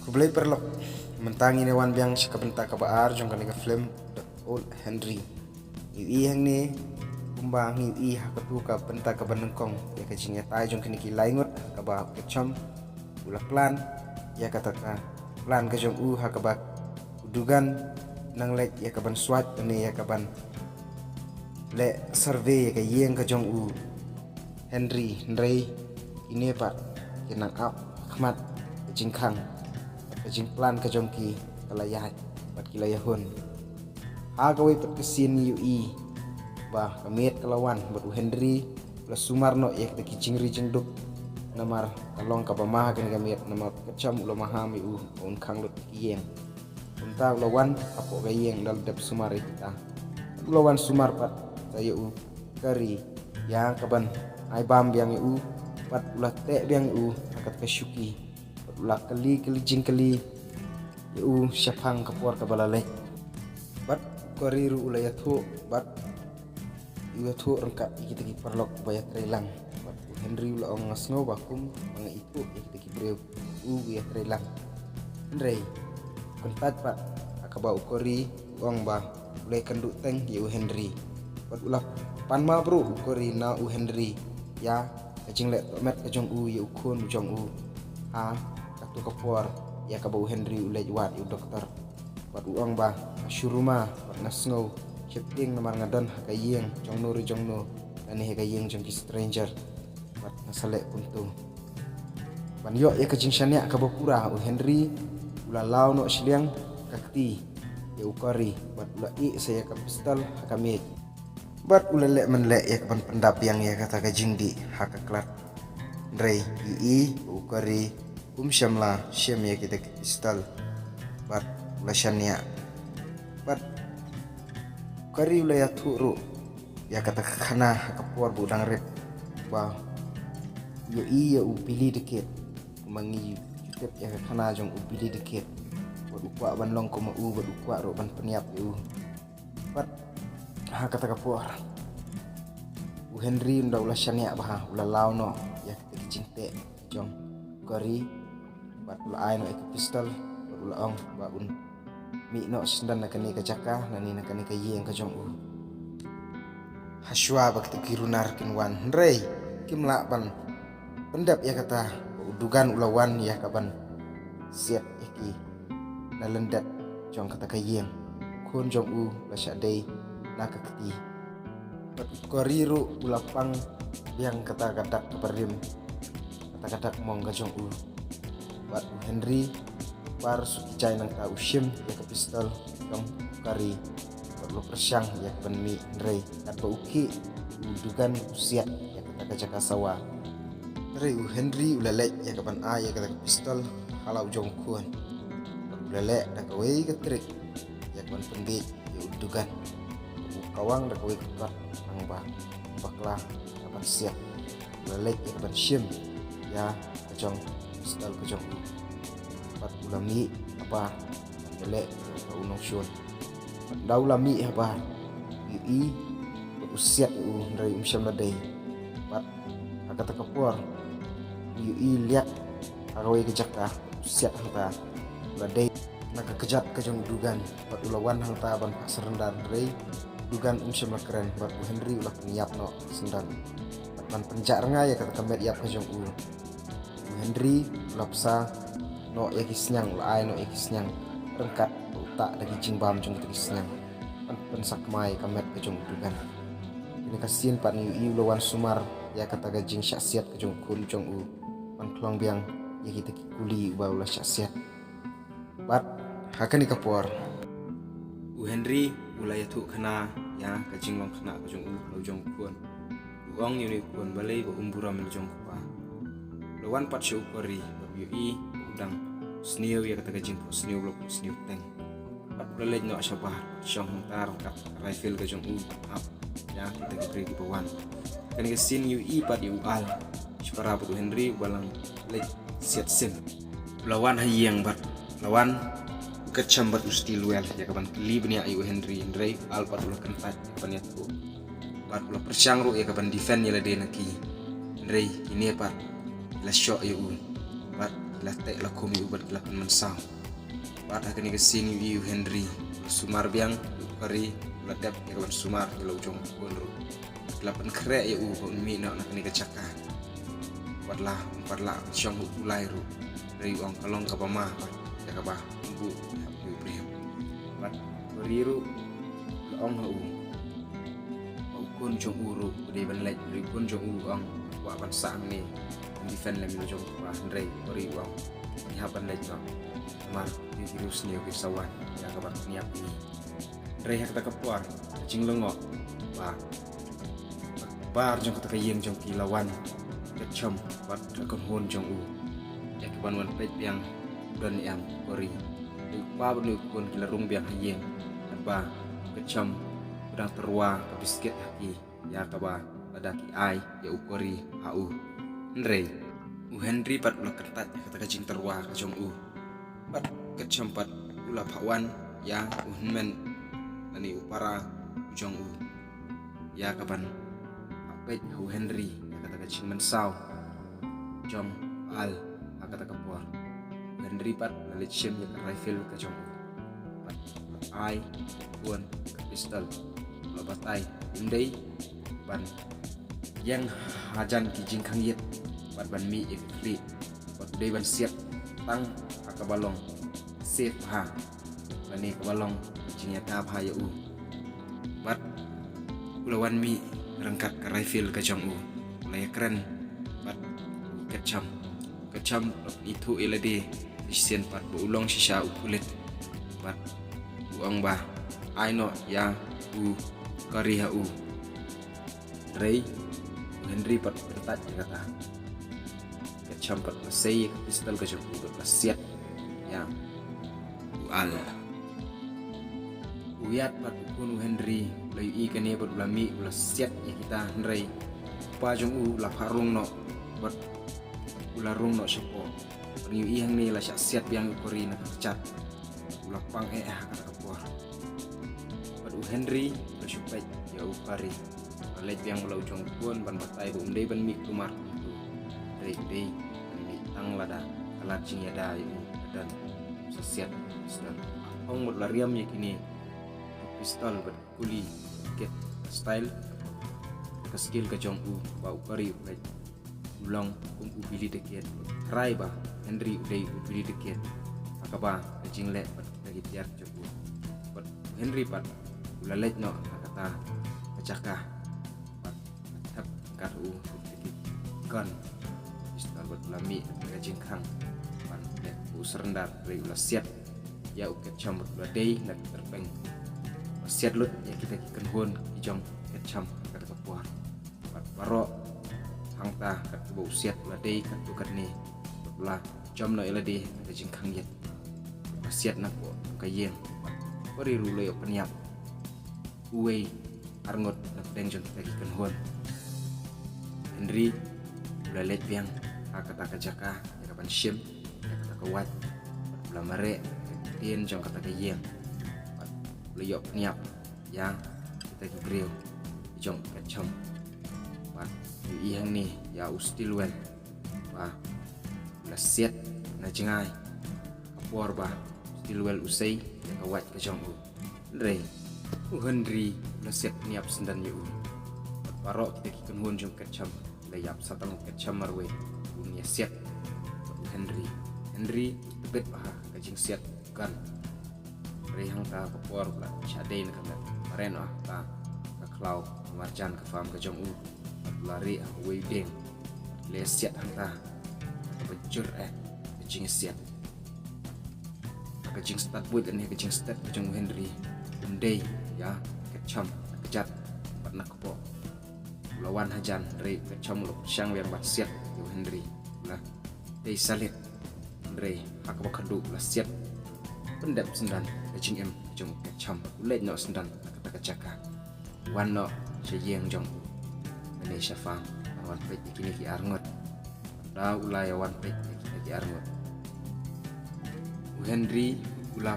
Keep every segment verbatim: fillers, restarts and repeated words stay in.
Khublei paralok. Mynta ngin ïa wan biang sha ka bynta kaba ar jong kane ka film The Old Henry. Ïohi hangne kumba ngi ïohi ha katu ka bynta kaba nyngkong ïa ka jingïatai jong kine ki lai ngut ha kaba u Ketchum u la plan ïa kata ka plan ka jong u ha kaba u Dugan nang leit ïa ka ban swat ne ïa ka ban leh survey ïa ka ïing ka jong u Henry, hynrei kine pat ki nang ap khmat ka jingkhang, ka jingplan ka jong ki ka la ïaid bad ki la ïahun. Ha kawei pat ka sien ngi ïohi ba ka miet ka la wan bad u Henry u la sumar noh ïa kita ki jingri jingduk. Namar ka long kaba ma ha kane ka miet namar ka Ketchum u la maham ïa u ba un khang lut ki ïing. Kumta u la wan hapoh ka ïing da la dep sumar ïa kita. U la wan sumar pat sa ïa u Curry ïa ka ban ai bam biang ïa u, pat u la teh biang ïa u ha kata ka shuki. Pat u la kylli kylli jingkylli ïa u shaphang ka por kaba la leit. Bad Curry ruh u la ïathuh bad u ïathuh ryngkat ïa kita ki paralok ba ïatrei lang. Bad u Henry u la ong, nga sngew ba kum ba nga ithuh ïa kita ki briew u ïatrei lang. Hynrei kyntait pat ha kaba u Curry u ong ba u la ïakynduh teng ïa u Henry. Bad u la pan map ruh u Curry na u Henry ïa ka jingleh tohmet ka jong u ïa u khun u jong u ha katu ka por ïa kaba u Henry u leit wad ïa u doktor. Bad u ong ba nga shu ruma bad nga sngew sheptieng namar nga don ha ka ïing jong no re jong no lane ha ka ïing jong ki stranger. Bad nga sa leh kumtu. Ban ïoh ïa ka jingshaniah kaba pura u Henry u la law noh shiliang ka kti ïa u Curry bad u la ïeh sa ïa ka pistol ha ka miej. Bad u la leh man leh ïa ka ban pyndap biang ïa kata ka jingdih ha ka klat. Hynrei ïohi u Curry um shym la shim ïa kita ki pistol bad u la shaniah. Bad u Curry u la ïathuh ruh ïa kata ka khana ha ka por ba u dang rit ba u ïohi ïa u Billy the Kid. Kumba ngi ju tip ïa ka khana jong u Billy the Kid. Bad u kwah ban long kum u bad u kwah ruh ban pynïap ïa u. Bad ha kata ka por u Henry ynda u la shaniah bha u la law noh ïa kata ki jingteh jong u Curry. Bad u la ai noh ïa ka pistol bad u la ong ba un mih noh shisyndon na kane ka jaka lane na kane ka ïing ka jong u. Hashwa ba kita ki runar kin wan hynrei kim lah ban pyndep ïa kata ba u Dugan u la wan ïa ka ban siat ïa ki na lyndet jong kata ka ïing. Khun jong u la shah dei na ka kti. Bad u Curry ruh u la pang biang kata ka dak kaba rim, kata ka dak mong ka jong u. Bad u Henry u par suk jai nangta u shim ïa ka pistol jong u Curry. Bad u la pyrshang ïa ka ban mih hynrei katba u khih u Dugan u siat ïa kata ka jaka sawa. Hynrei u Henry u la leit ïa ka ban ai ïa kata ka pistol ha la u jong u khun. Bad u la leh da kawei ka trick ïa ka ban pynbiej ïa u Dugan. U kawang da kawei ka kot nang ba bakla ka ban siat. U la leit ïa ka ban shim ïa ka jong pistol ka jong u. Bad u la mih ha bar ban ïaleh ïa u nongshun. Bad ynda u la mih ha bar u ïohi bad u siat ïa u hynrei um shym la dei. Bad ha kata ka por u ïohi liat ha kawei ka jaka u siat hangta. U la dei na ka kjat ka jong u Dugan bad u la wan hangta ban phah surrender hynrei u Dugan um shym la kren bad u Henry u la pynïap noh shisyndon. Bad ban pynjah rngai ïa kata ka met ïap ka jong u, u Henry u la pynsa noh ïa ki sniang, u la ai noh ïa ki sniang ryngkat ba u tah da ki jingbam jong kita ki sniang ban pynsakma ïa ka met ka jong u Dugan. Kane ka sien pat ngi ïohi u la wan sumar ïa kata ka jingshah siat ka jong u khun jong u ban khlong biang ïa kita ki kuli uba u la shah siat. Bad ha kane ka por u Henry u la ïathuh khana ïa ka jinglong khynnah ka jong u ha la u jong u khun. U ong ïa une u khun balei ba um burom ïa la u jong u kpa. U la wan pat sha u Curry bad u ïohi ba u dang sniew ïa kata ka jingphohsniew, ba la phohsniew teng. Bad u la leit noh shabar shong hangta ryngkat ka rifle ka jong u ap ïa kita ki briew kiba wan. Kane ka sien ngi ïohi pat ïa u Al shipara bad u Henry uba la leit siat sim. U la wan ha ïing bad u la wan u Ketchum bad u Stilwell ïa ka ban kylli bniah ïa u Henry hynrei u Al pat u la kyntait ïa ka ban ïathuh. Bad u la pyrshang ruh ïa ka ban defend ïa lade na ki hynrei kine pat ki la shoh ïa u bad ki la teh la khum ïa u bad ki la pynmynsaw. Bad ha kane ka sien ïohi u Henry u la sumar biang, u Curry u la dep ïa ka ban sumar ïa la u jong u khun ruh. Ki la pynkhreh ïa u ba un mih noh na kane ka jaka. Wat la um pat lah ban shong ha u tulai ruh, hynrei u ong ka long kaba ma bad ïa kaba ym buh hapdeng u briew. Bad u Curry ruh u la ong ha u ba u khun jong u ruh u dei ban leit, hynrei u khun jong u u ong, kwah ban sah hangne ban defend lem ïa la u jong u kpa, hynrei u Curry u ong ngi hap ban leit noh namar ki riewsniew ki sa wan ïa ka ban pynïap ïa ngi. Hynrei ha kata ka por ka jinglyngngoh ba bar jong kata ka ïing jong ki la wan Ketchum bad ka kynhun jong u ïa ki ban wan peit biang u don ne em u Curry. Dei u kpa bad u khun ki la rung biang ha ïing, katba u Ketchum u dang tyrwa ka biskit ha ki ïa kaba lada ki ai ïa u Curry ha u. Hynrei u Henry pat u la kyntait ïa kata ka jingtyrwa ka jong u. Bad u Ketchum pat u la phah wan ïa u hynmen lane u para u jong u ïa ka ban peit ha u Henry ïa kata ka jingmynsaw jong u Al ha kata ka por. U Henry pat u la leit shim ïa ka rifle ka jong u bad u la ai u khun ka pistol. U la batai ym dei ban ïeng hajan ki jingkhang ïit bad ban mih ïa ki khlieh, bad u dei ban siat tang ha kaba long safe bha lane kaba long jingïada bha ïa u. Bad u la wan mih ryngkat ka rifle ka jong u, u la ïakren bad u Ketchum. U Ketchum u la ithuh ïa lade shisien pat ba u long shisha u pulit bad u ong ba ai noh ïa u Curry ha u. Hynrei u Henry pat u kyntait ïa kata. U Ketchum pat u la sei ïa ka pistol ka jong u bad u la siat ïa u Al. U Ïad pat u khun u Henry u la ïohi kane bad u la mih u la siat ïa kita, hynrei u kpa jong u u la phah rung noh bad u la rung noh shapoh. Bad ngi ïohi hangne la shah siat biang u Curry na ka kjat. U la pang eh ha kata ka por. Bad u Henry u la shu peit ïa u Curry. U la leit biang u la u jong u khun ban batai ba um dei ban mih kulmar kumto. Dei, dei ban mih tang lada ka lad jingïada ïa u ka don. Sa siat pistol. Ong bad u la riam ïa kine ki pistol bad kuli kit style ka skill ka jong u ba u Curry u leit u long kum u Billy the Kid. Trai ba Henry u dei u Billy the Kid ha kaba ka jingleh bad kita ki tiar jong u. Bad u Henry pat u la leit noh ha kata ka jaka bad ka thep kat u kita ki gun pistol bad u la mih ha ka jingkhang ban leh u surrender, hynrei u la siat ïa u Ketchum bad u la dei na ka tyrpeng. U la siat lut ïa kita ki kynhun ki jong u Ketchum ha kata ka por. Bad baroh hangta katba u siat u la dei katto katne. Bad u la jam noh ïa lade na ka jingkhang ïit. U la siat na ka ïing. Bad u Curry ruh u la ïoh pynïap uwei arngut na pdeng jong kita ki kynhun. Henry u la leit biang ha kata ka jaka ïa ka ban shim ïa kata ka wait. Bad u la mareh ïa ka ktien jong kata ka ïing. Bad u la ïoh pynïap ïa kita ki briew jong u Ketchum. Bad u ïohi hangne ïa u Stilwell ba u la siat na jngai ha ka por ba u Stilwell u sei ïa ka wait ka jong u. Hynrei u Henry u la siat pynïap syndon ïa u. Bad baroh kita ki kynhun jong u Ketchum ki la ïap, sa tang u Ketchum marwei un ïa siat bad u Henry. Henry u tbit bha ha ka jingsiat gun. Hynrei hangta ka por u la shah dei na ka met. Mareh noh hangta ka khlaw ka marjan ka farm ka jong u. Bad u la rieh ha uwei u dieng. U la ïa siat hangta. Kaba jur eh ka jingsiat. Ha ka jingstad buit lane ha ka jingstad ka jong u Henry, um dei ïa u Ketchum na ka kjat bad na ka kpoh. U la wan hajan, hynrei u Ketchum u la pyrshang biang ban siat ïa u Henry. U la dei salit, hynrei ha kaba khadduh u la siat pyndep syndon ka jingim ka jong u Ketchum. U leit noh syndon na kata ka jaka. Wan noh sha ïing jong u lane sha farm ban wan peit ïa kine ki arngut. Hynda u la ïa wan peit ïa kine ki arngut, u Henry u la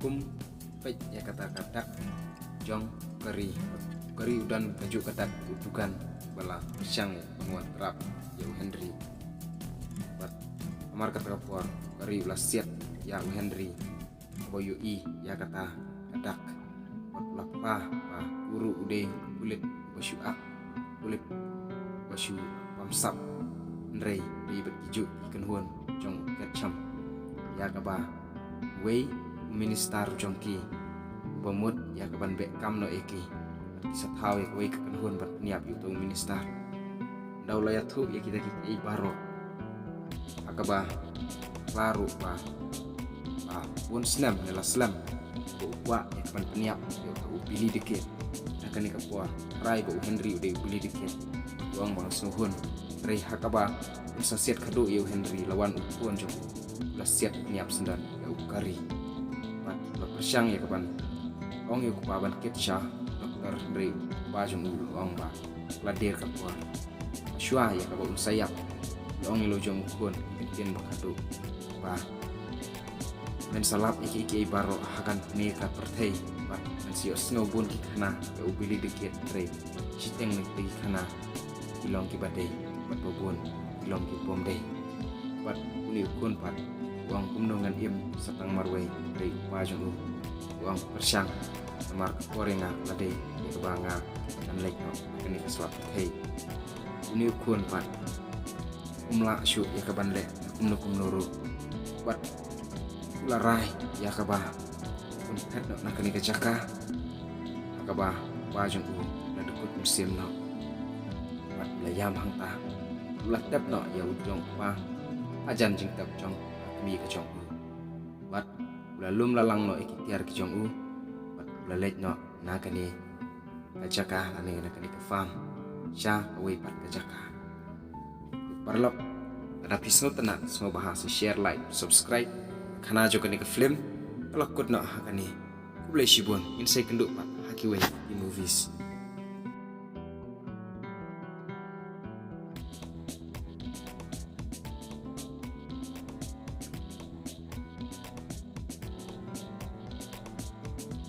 kum peit ïa kata ka dak jong u Curry. U Curry u don kajuh ka dak, u dukan ba la pyrshang ban wan trap ïa u Henry. Bad ha Mar kata ka por, u Kari u la siat ïa u Henry, ba u ïohi ïa kata ka dak. Bad u la kpa ba u ruh u dei u pulit ba shu ak, pulit ba shu bamsap. Hynrei dei bad ki juh ki kynhun jong u Ketcham, ïa kaba uwei u minister jong ki uba mut ïa ka ban beh kam noh ïa ki. Bad ki sa thaw ïa kawei ka kynhun ban pynïap ïa uta u minister. Ynda u la ïathuh ïa kita kiei baroh, ha kaba kla ruh ba, ba bun snem ne la slem ba u kwah ïa ka ban pynïap ïa uta u Billy the Kid. Na kane ka por, trai ba u Henry u dei u Billy the Kid, u ong ba nga sngewhun. Hynrei ha kaba un sa siat khadduh ïa u Henry, la wan u khun jong u, u la siat pynïap syndon ïa u Kari. Bad u la pyrshang ïa ka ban ong ïa u kpa ban kit sha doktor, hynrei u kpa jong u u la ong ba la dier ka por. Shuwa ïa kaba un sa ïap, u la ong ïa la u jong u khun ki ktien ba khadduh ba men sa lap ïa kiei kiei baroh ha kane ka pyrthei, bad men sa ïohsngew bun ki khana ïa u Billy the Kid, hynrei shiteng na kita ki khana ki long kiba dei, bad ba bun ki long ki bym dei. Bad une u khun pat u ong kumno ngan im sa tang marwei, hynrei u kpa jong u u ong pyrshang, namar ka por ïa nga la dei ïa kaba nga ngan leit noh na kane ka sla pyrthei. Une u khun pat um lah shuh ïa ka ban leh kumno kumno ruh. Bad u la rai ïa kaba un phet noh na kane ka jaka ha kaba u kpa jong u u la dkut mynsiem noh. Bad u la ïam hangta, u la tep noh ïa u jong u kpa hajan jingtep jong ka kmie ka jong u. Bad u la lum la lang noh ïa ki tiar ki jong u, bad u la leit noh na kane ka jaka lane na kane ka farm sha kawei pat ka jaka. Paralok, lada phi sngewtynnat, sngewbha sa share, like, subscribe khana jong kane ka film. Ka la kut noh ha kane. Khublei shibun, ngin sa ïakynduh pat ha kiwei ki movies.